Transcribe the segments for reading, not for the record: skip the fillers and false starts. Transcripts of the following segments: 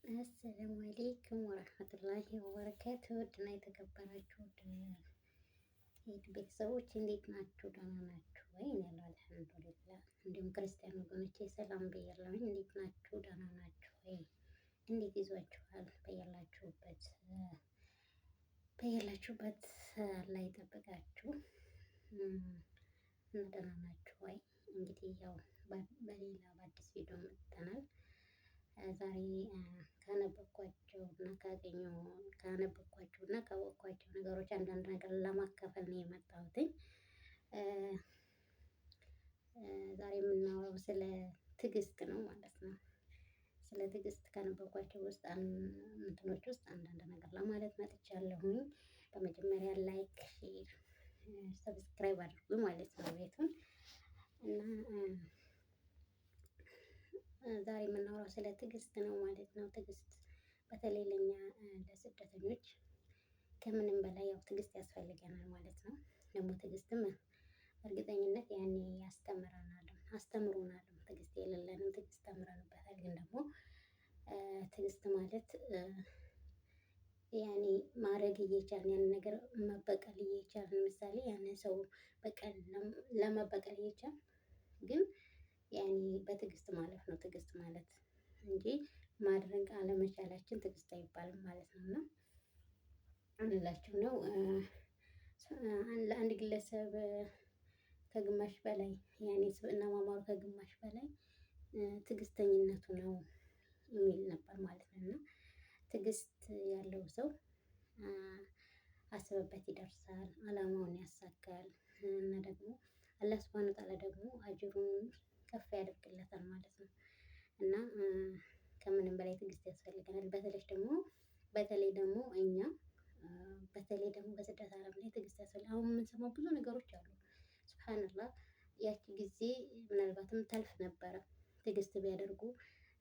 አሰላሙ አሌይኩም ወረህመቱላሂ ወበረካቱ። ውድና የተከበራችሁ ውድ ቤተሰቦች እንዴት ናችሁ? ደህና ናችሁ ወይ? እኔ ያለው አልሐምዱሊላህ። እንዲሁም ክርስቲያን ወገኖቼ ሰላም ብያለሁኝ። እንዴት ናችሁ? ደህና ናችሁ ወይ? እንዴት ይዟችኋል? በያላችሁበት በያላችሁበት አላህ ይጠብቃችሁ እና ደህና ናችሁ ወይ? እንግዲህ ያው በሌላ በአዲስ ቪዲዮ መጥተናል። ዛሬ ካነበብኳቸው እና ካገኘሁ ካነበብኳቸው እና ካወቅኳቸው ነገሮች አንዳንድ ነገር ለማካፈል ነው የመጣሁትኝ። ዛሬ የምናወራው ስለ ትዕግስት ነው ማለት ነው። ስለ ትዕግስት ካነበብኳቸው ውስጥ እንትኖች ውስጥ አንዳንድ ነገር ለማለት መጥቻለሁኝ። በመጀመሪያ like፣ share፣ subscribe አድርጉ ማለት ነው ቤቱን እና ዛሬ የምናወራው ስለ ትዕግስት ነው ማለት ነው። ትዕግስት በተለይ ለኛ ለስደተኞች ከምንም በላይ ያው ትዕግስት ያስፈልገናል ማለት ነው። ደግሞ ትዕግስትም እርግጠኝነት ያኔ ያስተምረናል አስተምሮናል። ትዕግስት የሌለንም ትዕግስት ተምረንበታል። ግን ደግሞ ትዕግስት ማለት ያኔ ማድረግ እየቻልን ያንን ነገር መበቀል እየቻልን ምሳሌ ያንን ሰው በቀል ለመበቀል እየቻልን ግን ያኔ በትዕግስት ማለፍ ነው ትዕግስት ማለት እንጂ ማድረግ አለመቻላችን ትዕግስት አይባልም ማለት ነው። እና አንላችሁ ነው ለአንድ ግለሰብ ከግማሽ በላይ ያኔ ስብዕና ማማሩ ከግማሽ በላይ ትዕግስተኝነቱ ነው የሚል ነበር ማለት ነው። እና ትዕግስት ያለው ሰው አስበበት ይደርሳል፣ አላማውን ያሳካል እና ደግሞ አላህ ሱብሃነሁ ወተዓላ ደግሞ አጅሩን ከፍ ያደርግለታል ማለት ነው። እና ከምንም በላይ ትዕግስት ያስፈልገናል። በተለይ ደግሞ እኛ በተለይ ደግሞ በስደት ዓለም ላይ ትዕግስት ያስፈልጋል። አሁን የምንሰማው ብዙ ነገሮች አሉ። ሱብሃንአላህ ያቺ ጊዜ ምናልባትም ታልፍ ነበረ ትዕግስት ቢያደርጉ።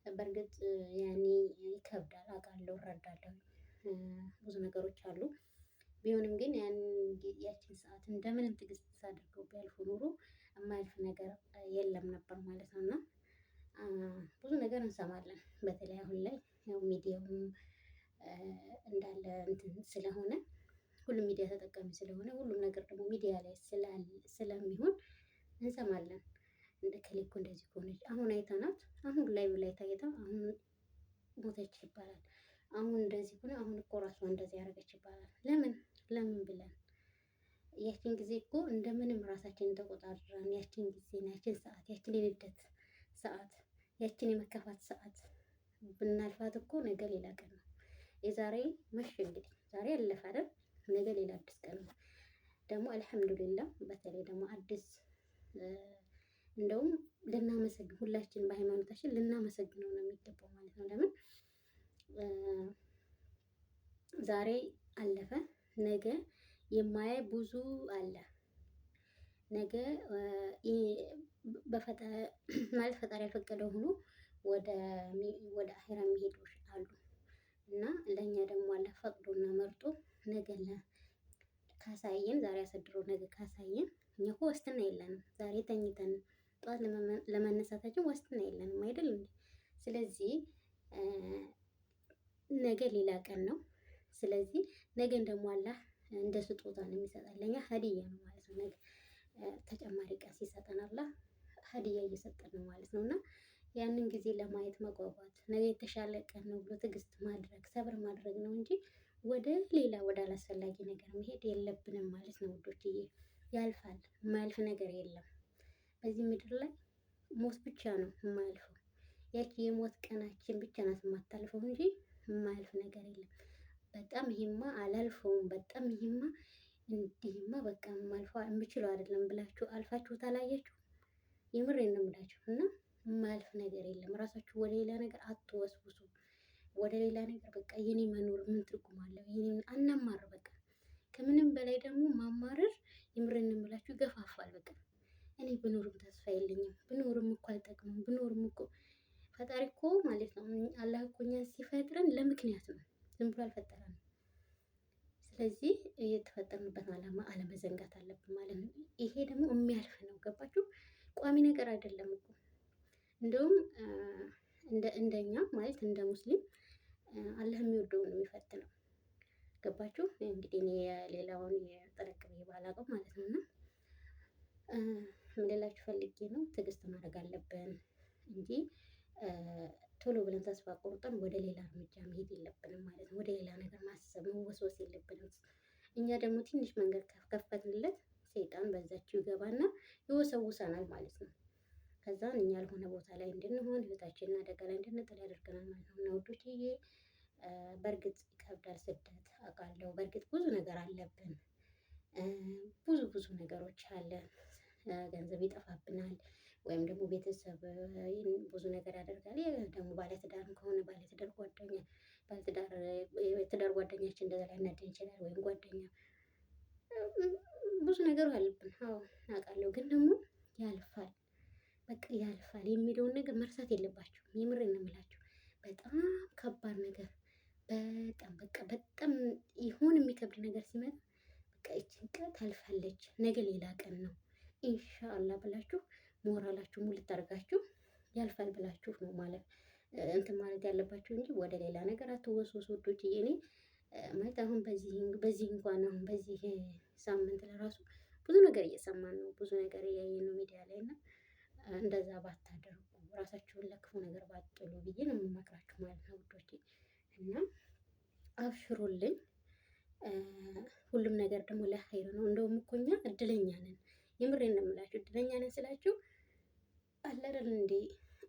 በእርግጥ ያኔ ይከብዳል አውቃለሁ፣ እረዳለሁ። ብዙ ነገሮች አሉ። ቢሆንም ግን ያን ያቺን ሰዓት እንደምንም ትዕግስት አድርገው ቢያልፉ ኖሮ የማያልፍ ነገር የለም ነበር ማለት ነው። እና ብዙ ነገር እንሰማለን በተለይ አሁን ላይ ያው ሚዲያውም እንዳለ እንትን ስለሆነ ሁሉም ሚዲያ ተጠቃሚ ስለሆነ ሁሉም ነገር ደግሞ ሚዲያ ላይ ስለሚሆን እንሰማለን። እንደ እከሌ እኮ እንደዚህ ከሆነች አሁን አይተናት አሁን ላይ ላይ ታይታ አሁን ሞተች ይባላል። አሁን እንደዚህ ሆነ አሁን እኮ ራሷ እንደዚህ ያደረገች ይባላል። ለምን ለምን ብለን ያችን ጊዜ እኮ እንደምንም ራሳችንን ተቆጣጥረን ያችን ጊዜ ያችን ሰዓት ያችን የንዴት ሰዓት ያችን የመከፋት ሰዓት ብናልፋት እኮ ነገ ሌላ ቀን ነው። የዛሬ መሸ እንግዲህ ዛሬ አለፈ አይደል? ነገ ሌላ አዲስ ቀን ነው። ደግሞ አልሐምዱሊላህ በተለይ ደግሞ አዲስ እንደውም ልናመሰግን ሁላችን በሃይማኖታችን ልናመሰግነው ነው የሚገባው ማለት ነው። ለምን ዛሬ አለፈ፣ ነገ የማያይ ብዙ አለ። ነገ ማለት ፈጣሪ ያልፈቀደው ሆኖ ወደ አሄራ የሚሄዱ አሉ እና ለእኛ ደግሞ አላህ ፈቅዶና መርጦ ነገ ካሳየን ዛሬ አሳድሮ ነገ ካሳየን እኛ እኮ ዋስትና የለንም። ዛሬ ተኝተን ጠዋት ለመነሳታችን ዋስትና የለንም አይደል እንዴ? ስለዚህ ነገ ሌላ ቀን ነው። ስለዚህ ነገን ደግሞ አላህ እንደ ስጦታ ነው የሚሰጠን ለኛ ሀዲያ ነው ማለት ነው። ነገ ተጨማሪ ቀን ሲሰጠን አላህ ሀዲያ እየሰጠን ነው ማለት ነው። እና ያንን ጊዜ ለማየት መጓጓት ነገ የተሻለ ቀን ነው ብሎ ትዕግስት ማድረግ ሰብር ማድረግ ነው እንጂ ወደ ሌላ ወደ አላስፈላጊ ነገር መሄድ የለብንም ማለት ነው ውዶችዬ። ያልፋል፣ የማያልፍ ነገር የለም። በዚህ ምድር ላይ ሞት ብቻ ነው የማያልፈው። ያቺ የሞት ቀናችን ብቻ ናት የማታልፈው እንጂ የማያልፍ ነገር የለም። በጣም ይሄማ አላልፈውም፣ በጣም ይሄማ እንዲህማ በቃ የማልፈው የምችለው አይደለም ብላችሁ አልፋችሁ ታላያችሁ። የምሬን ነው የምላችሁ እና የማያልፍ ነገር የለም። ራሳችሁ ወደ ሌላ ነገር አትወስውሱ። ወደ ሌላ ነገር በቃ የኔ መኖር ምን ትርጉም አለው? የኔ አናማር በቃ ከምንም በላይ ደግሞ ማማረር የምሬን ነው የምላችሁ ይገፋፋል። በቃ እኔ ብኖርም ተስፋ የለኝም፣ ብኖርም እኮ አልጠቅምም፣ ብኖርም እኮ ፈጣሪ እኮ ማለት ነው አላህ እኮ እኛን ሲፈጥረን ለምክንያት ነው፣ ዝም ብሎ አልፈጠረንም። ስለዚህ የተፈጠርንበትን ዓላማ አለመዘንጋት አለብን ማለት ነው። ይሄ ደግሞ የሚያልፍ ነው። ገባችሁ? ቋሚ ነገር አይደለም እኮ እንደውም እንደኛ ማለት እንደ ሙስሊም አላህ የሚወደውን ነው የሚፈትነው። ገባችሁ? እንግዲህ እኔ የሌላውን ጠለቅ ብዬ ባላውቅም ማለት ነው። እና ምን ልላችሁ ፈልጌ ነው፣ ትዕግስት ማድረግ አለብን እንጂ ቶሎ ብለን ተስፋ ቆርጠን ወደ ሌላ እርምጃ መሄድ የለብንም ማለት ነው። ወደ ሌላ ነገር ማሰብ መወስወስ የለብንም። እኛ ደግሞ ትንሽ መንገድ ከፈትንለት ሰይጣን በዛችው ይገባና ይወሰውሰናል ማለት ነው። ከዛን እኛ ያልሆነ ቦታ ላይ እንድንሆን ህይወታችንን አደጋ ላይ እንድንጥል ያደርገናል ማለት ነው። እና ውዶችዬ በእርግጥ ይከብዳል ስደት አውቃለሁ። በእርግጥ ብዙ ነገር አለብን፣ ብዙ ብዙ ነገሮች አለ። ገንዘብ ይጠፋብናል፣ ወይም ደግሞ ቤተሰብ ብዙ ነገር ያደርጋል። ይሄ ደግሞ ባለትዳርም ከሆነ ባለትዳር ጓደኛ ባለትዳር የትዳር ጓደኛችን እንደዛ ሊያናደን ይችላል። ወይም ጓደኛ ብዙ ነገር አለብን። አዎ አውቃለሁ። ግን ደግሞ ያልፋል፣ በቃ ያልፋል የሚለውን ነገር መርሳት የለባችሁም። የምሬን ነው የምላችሁ። በጣም ከባድ ነገር በጣም በቃ በጣም ይሁን የሚከብድ ነገር ሲመጣ በቃ ይችን ቀን ታልፋለች፣ ነገ ሌላ ቀን ነው ኢንሻአላህ ብላችሁ ሞራላችሁ ሙልት አድርጋችሁ ያልፋል ብላችሁ ነው ማለት እንትን ማለት ያለባችሁ እንጂ ወደ ሌላ ነገር አትወስወሱ ውዶች። እኔ ማለት አሁን በዚህ በዚህ እንኳን አሁን በዚህ ሳምንት ለራሱ ብዙ ነገር እየሰማን ነው፣ ብዙ ነገር እያየን ነው ሚዲያ ላይ እና እንደዛ ባታደርጉ ራሳችሁን ለክፉ ነገር ባትጥሉ ብዬ ነው የምመክራችሁ ማለት ነው ውዶቼ። እና አብሽሩልኝ፣ ሁሉም ነገር ደግሞ ለኸይር ነው። እንደውም እኮ እኛ እድለኛ ነን። የምሬን ነው የምላችሁ። እድለኛ ነን ስላችሁ አለ አይደል እንዴ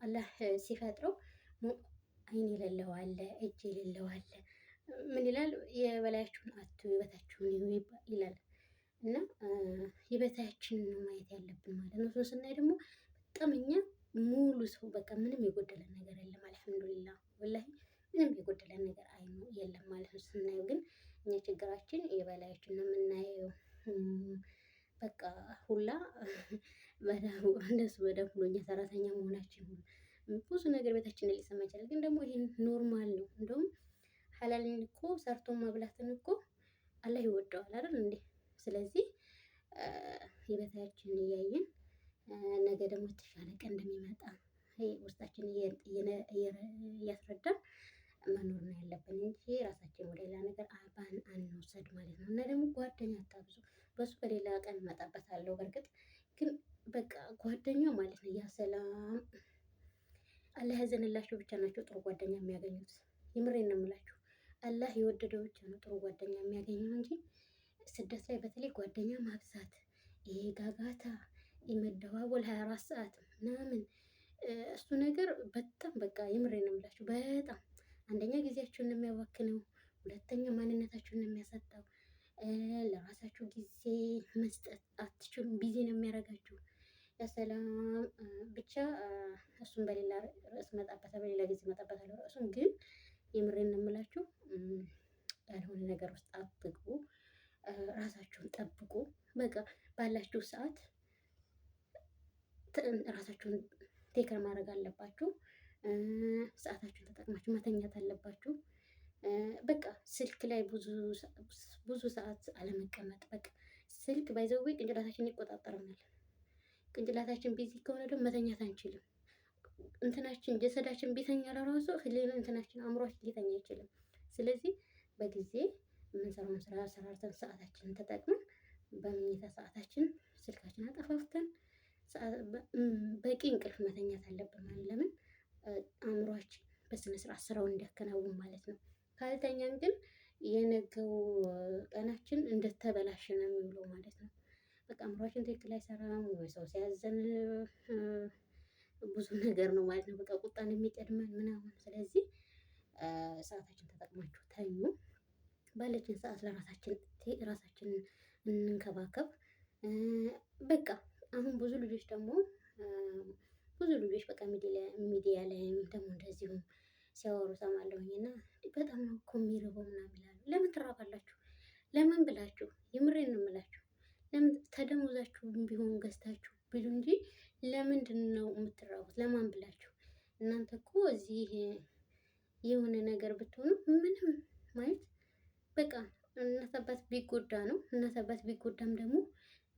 አላህ ሲፈጥረው አይን የሌለው አለ፣ እጅ የሌለው አለ። ምን ይላል? የበላያችሁን አትዩ የበታችሁን ይላል። እና የበታችን ነው ማየት ያለብን ማለት ነው። እሱን ስናይ ደግሞ በጣም እኛ ሙሉ ሰው በቃ ምንም የጎደለን ነገር የለም። አልሐምዱሊላህ ወላሂ ምንም የጎደለን ነገር አይኖ የለም ማለት ነው። ስናየው ግን እኛ ችግራችን የበላያችን ነው የምናየው። በቃ ሁላ እንደሱ በደንብ ሆኖ እኛ ሰራተኛ መሆናችን ብዙ ነገር ቤታችን ሊሰማ ይችላል። ግን ደግሞ ይሄን normal ነው። እንደውም ሐላልን እኮ ሰርቶ መብላትን እኮ አላህ ይወደዋል አይደል እንዴ? ስለዚህ የበታችን እያየን ነገ ደግሞ የተሻለ ቀን እንደሚመጣ ውስጣችን እያስረዳን መኖር ነው ያለብን እንጂ ራሳችን ወደ ሌላ ነገር አባን አንውሰድ ማለት ነው። እና ደግሞ ጓደኛ አታብዙ። በሱ በሌላ ቀን እመጣበታለሁ። በእርግጥ ግን በቃ ጓደኛ ማለት ነው ያ ሰላም አላህ ያዘንላቸው ብቻ ናቸው ጥሩ ጓደኛ የሚያገኙት። የምሬን ነው የምላችሁ። አላህ የወደደው ብቻ ነው ጥሩ ጓደኛ የሚያገኘው እንጂ ስደት ላይ በተለይ ጓደኛ ማብዛት፣ ይሄ ጋጋታ፣ የመደዋወል 24 ሰዓት ምናምን እሱ ነገር በጣም በቃ የምሬን ነው የምላችሁ። በጣም አንደኛ ጊዜያችሁን ነው የሚያባክነው፣ ሁለተኛ ማንነታችሁን ነው የሚያሳጣው። ለራሳችሁ ጊዜ መስጠት አትችሉም። busy ነው የሚያደርጋችሁ። ያሰላም ብቻ እሱን በሌላ ርዕስ እመጣበታለሁ፣ በሌላ ጊዜ እመጣበታለሁ። ርዕሱን ግን የምሬን ነው የምላችሁ፣ ያልሆነ ነገር ውስጥ አትግቡ። ራሳችሁን ጠብቁ። በቃ ባላችሁ ሰዓት ራሳችሁን take care ማድረግ አለባችሁ። ሰዓታችሁን ተጠቅማችሁ መተኛት አለባችሁ። በቃ ስልክ ላይ ብዙ ብዙ ሰዓት አለመቀመጥ። በቃ ስልክ by the way ቅንጭላታችንን ይቆጣጠረናል። ቅንጭላታችን busy ከሆነ ደግሞ መተኛት አንችልም። እንትናችን ጀሰዳችን ቢተኛ ለራሱ ህሊና እንትናችን አእምሯችን ሊተኛ አይችልም። ስለዚህ በጊዜ የምንሰራውን ስራ ሰራርተን ሰዓታችንን ተጠቅመን በመኝታ ሰዓታችን ስልካችን አጠፋፍተን በቂ እንቅልፍ መተኛት አለብን። ማለት ለምን አእምሯችን በስነ ስርዓት ስራውን እንዲያከናውን ማለት ነው። ካልተኛን ግን የነገው ቀናችን እንደተበላሸ ነው የሚውለው ማለት ነው። በቃ አእምሯችን ትክክል አይሰራም ወይ ሰው ሲያዘን ብዙ ነገር ነው ማለት ነው። በቃ ቁጣን የሚቀድመን ምናምን። ስለዚህ ሰዓታችን ተጠቅማችሁ ተኙ። ባለችን ሰዓት ለራሳችን ራሳችንን እንንከባከብ። በቃ አሁን ብዙ ልጆች ደግሞ ብዙ ልጆች በቃ ሚዲያ ላይም ደግሞ እንደዚሁም ሲያወሩ ሰማለሁኝ እና በጣም ነው እኮ የሚርበው ምናምን ይላሉ። ለምን ትራባላችሁ? ለምን ብላችሁ? የምሬን ነው የምላችሁ። ለምን ተደሞዛችሁ ቢሆን ገዝታችሁ ብሉ እንጂ ለምንድን ነው የምትራቡት? ለማን ብላችሁ? እናንተ እኮ እዚህ የሆነ ነገር ብትሆኑ ምንም ማለት በቃ እናት አባት ቢጎዳ ነው። እናት አባት ቢጎዳም ደግሞ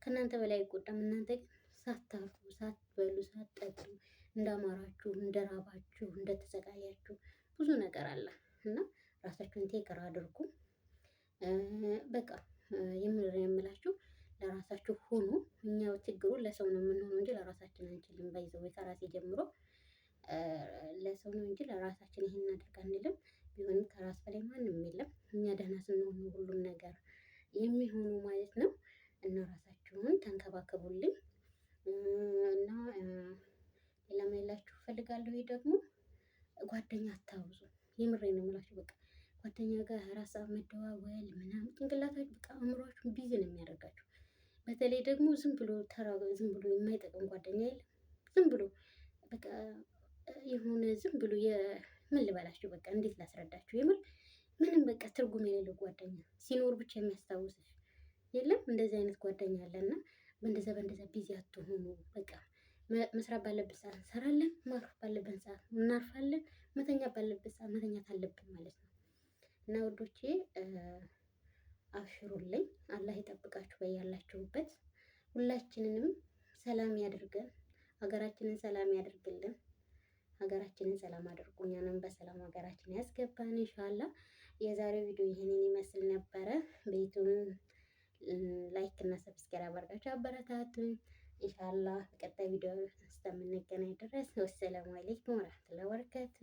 ከእናንተ በላይ አይጎዳም። እናንተ ግን ሳታርፉ፣ ሳትበሉ፣ ሳትጠጡ እንዳማራችሁ፣ እንደራባችሁ፣ እንደተሰቃያችሁ ብዙ ነገር አለ። እና ራሳችሁን take care አድርጉ። በቃ የምር የምላችሁ ለራሳችሁ ሁኑ። እኛ ችግሩ ለሰው ነው የምንሆነው እንጂ ለራሳችን አንችልም። By the way ከራሴ ጀምሮ ለሰው ነው እንጂ ለራሳችን ይሄን እናድርግ አንልም። ቢሆንም ከራስ በላይ ማንም የለም። እኛ ደህና ስንሆን ሁሉም ነገር የሚሆኑ ማለት ነው። እና ራሳችሁን ተንከባከቡልኝ። እና ሌላ ምን ልላችሁ እፈልጋለሁ ደግሞ ጓደኛ አታብዙ። የምሬን ነው የምላችሁ። በቃ ጓደኛ ጋር ራስ መደዋወል ምናምን ጭንቅላታችሁ በቃ አእምሯችሁን busy ነው የሚያደርጋችሁ። በተለይ ደግሞ ዝም ብሎ ተራ ዝም ብሎ የማይጠቅም ጓደኛ የለም። ዝም ብሎ በቃ የሆነ ዝም ብሎ ምን ልበላችሁ፣ በቃ እንዴት ላስረዳችሁ? የምር ምንም በቃ ትርጉም የሌለው ጓደኛ ሲኖር ብቻ የሚያስታውስሽ የለም። እንደዚህ አይነት ጓደኛ አለና በእንደዛ በእንደዛ busy አትሆኑ። በቃ መስራት ባለብን ሰዓት እንሰራለን፣ ማረፍ ባለብን ሰዓት እናርፋለን፣ መተኛ ባለብን ሰዓት መተኛት አለብን ማለት ነው። እና ውዶቼ አብሽሩልኝ፣ አላህ ይጠብቃችሁ በያላችሁበት። ሁላችንንም ሰላም ያድርገን፣ ሀገራችንን ሰላም ያድርግልን። ሀገራችንን ሰላም አድርጉ፣ እኛንም በሰላም ሀገራችን ያስገባን ኢንሻአላህ። የዛሬው ቪዲዮ ይህንን ይመስል ነበረ። ቤቱን like እና subscribe አድርጋችሁ አበረታቱኝ። ኢንሻአላህ በቀጣይ ቪዲዮ እስከምንገናኝ ድረስ ወሰላሙ አለይኩም ወራህመቱላሂ ወበረካቱ።